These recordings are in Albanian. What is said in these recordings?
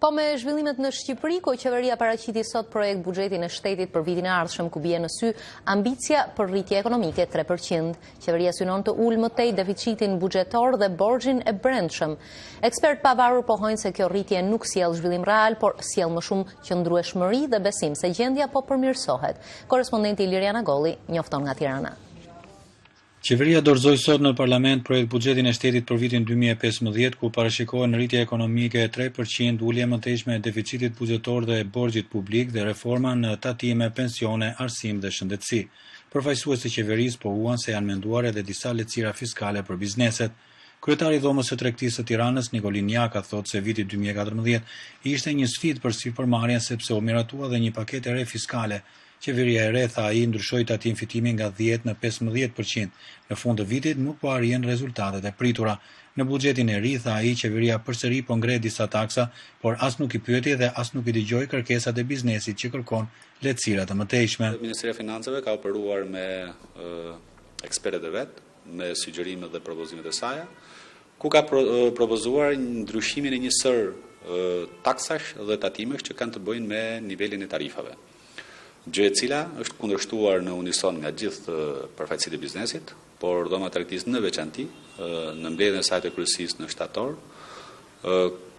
Po me zhvillimet në Shqipëri, ku qeveria paraqiti sot projekt buxhetin e shtetit për vitin e ardhshëm, ku bie në sy ambicia për rritje ekonomike 3%. Qeveria synon të ulë më tej deficitin buxhetor dhe borxhin e brendshëm. Ekspertë të pavarur pohojnë se kjo rritje nuk sjell zhvillim real, por sjell më shumë qëndrueshmëri dhe besim se gjendja po përmirësohet. Korrespondenti Ilirian Agolli njofton nga Tirana. Qeveria dorëzoi sot në Parlament projektbuxhetin e shtetit për vitin 2015, ku parashikohen rritje ekonomike 3%, ulje e mëtejshme e deficitit buxhetor dhe e borxhit publik dhe reforma në tatime, pensione, arsim dhe shëndetësi. Përfaqësues të qeverisë pohuan se janë menduar edhe disa lehtësira fiskale për bizneset. Kryetari i Dhomës së Tregtisë së Tiranës, Nikolin Jaka thotë se viti 2014 ishte një sfidë për sipërmarrjen sepse u miratua dhe një paketë e re fiskale. Qeveria e re, tha ai, ndryshoi tatim fitimi nga 10 në 15 për qind. Në fund të vitit nuk po arrihen rezultatet e pritura. Në buxhetin e ri, tha ai, qeveria përsëri po ngre disa taksa, por as nuk i pyeti dhe as nuk i dëgjoi kërkesat e biznesit që kërkon lehtësira të mëtejshme. Ministria e Financave ka operuar me ekspertët e vet, me sugjerimet dhe propozimet e saja, ku ka propozuar ndryshimin e një sërë taksash dhe tatimesh që kanë të bëjnë me nivelin e tarifave. Gjë e cila është kundërshtuar në unison nga gjithë përfaqësitë e biznesit, por Dhoma e Tregtisë në veçanti, në mbledhjen e saj të kryesisë në shtator,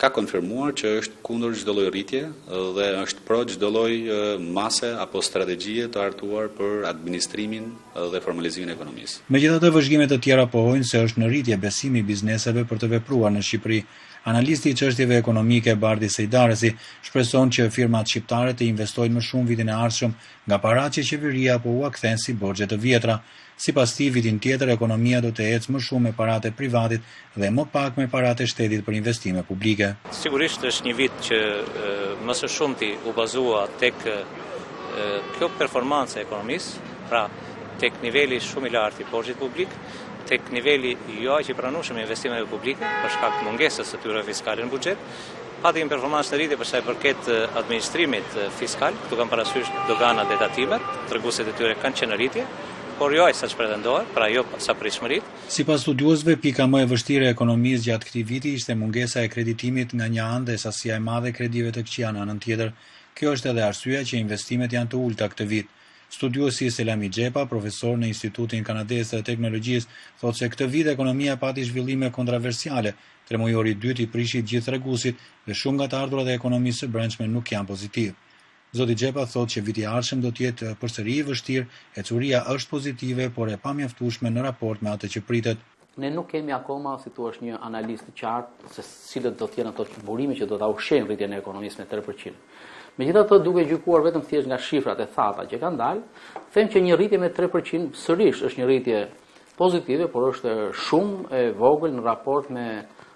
ka konfirmuar që është kundër çdo lloj rritje dhe është pro çdo lloj mase apo strategjie të hartuar për administrimin dhe formalizimin e ekonomisë. Megjithatë, vëzhgime të tjera pohojnë se është në rritje besimi i bizneseve për të vepruar në Shqipëri. Analisti i çështjeve ekonomike Bardhi Sejdarësi shpreson që firmat shqiptare të investojnë më shumë vitin e ardhshëm nga paratë që qeveria po ua kthen si borxhe të vjetra. Sipas tij, vitin tjetër ekonomia do të ecë më shumë me paratë e privatit dhe më pak me paratë e shtetit për investime publike. Sigurisht është një vit që më së shumti u bazua tek kjo performancë e ekonomisë, pra tek niveli shumë i lartë i borxhit publik, tek niveli jo aq i pranueshëm i investimeve publike për shkak të mungesës së të hyrave fiskale në buxhet, pati një performancë në rritje për sa i përket administrimit fiskal, këtu kam parasysh doganat dhe tatimet, treguesit e tyre kanë qenë në rritje, por jo aq sa ç'pretendohet, pra jo sa pritshmëritë. Sipas studiuesve, pika më e vështirë e ekonomisë gjatë këtij viti ishte mungesa e kreditimit nga një anë dhe sasia e madhe e kredive të këqija në anën tjetër. Kjo është edhe arsyeja që investimet janë të ulëta këtë vit. Studiuesi Selami Xhepa, profesor në Institutin Kanadez të Teknologjisë, thotë se këtë vit ekonomia pati zhvillime kontraversiale, tremujori i dytë i prishi gjithë treguesit dhe shumë nga të ardhurat e ekonomisë së brendshme nuk janë pozitivë. Zoti Xhepa thotë që viti i ardhshëm do të jetë përsëri i vështirë, ecuria është pozitive, por e pamjaftueshme në raport me atë që pritet. Ne nuk kemi akoma, si thua, një analizë të qartë se cilët do të jenë ato burime që do ta ushqejnë rritjen e ekonomisë me 3%. Megjithatë, duke gjykuar vetëm thjesht nga shifrat e thata që kanë dalë, them që një rritje me 3% sërish është një rritje pozitive, por është shumë e vogël në raport me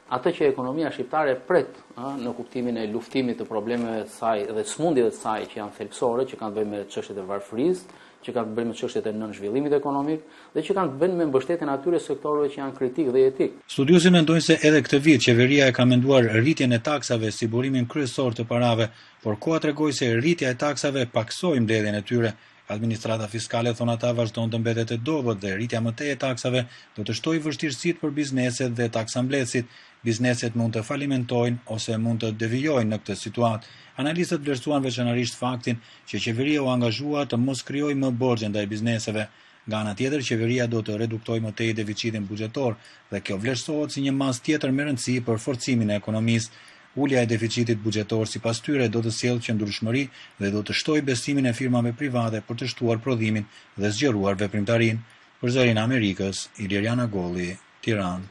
atë që ekonomia shqiptare pret, ë, në kuptimin e luftimit të problemeve të saj dhe sëmundjeve të saj që janë thelbësore, që kanë të bëjnë me çështjet e varfërisë, që kanë të bëjnë me çështjet e nënzhvillimit ekonomik dhe që kanë të bëjnë me mbështetjen e atyre sektorëve që janë kritikë dhe jetikë. Studiuesit mendojnë se edhe këtë vit qeveria e ka menduar rritjen e taksave si burimin kryesor të parave, por koha tregoi se rritja e taksave pakësoi mbledhjen e tyre. Administrata fiskale, thonë ata, vazhdon të mbetet e dobët dhe rritja më tej e taksave do të shtojë vështirësitë për bizneset dhe taksambledhësit. Bizneset mund të falimentojnë ose mund të devijojnë në këtë situatë. Analistët vlerësuan veçanërisht faktin që qeveria u angazhua të mos krijojë më borxhe ndaj bizneseve. Nga ana tjetër, qeveria do të reduktojë më tej deficitin buxhetor dhe kjo vlerësohet si një masë tjetër me rëndësi për forcimin e ekonomisë. Ulja e deficitit buxhetor sipas tyre do të sjellë qëndrueshmëri dhe do të shtojë besimin e firmave private për të shtuar prodhimin dhe zgjeruar veprimtarinë. Për Zërin e Amerikës, Ilirian Agolli, Tiranë.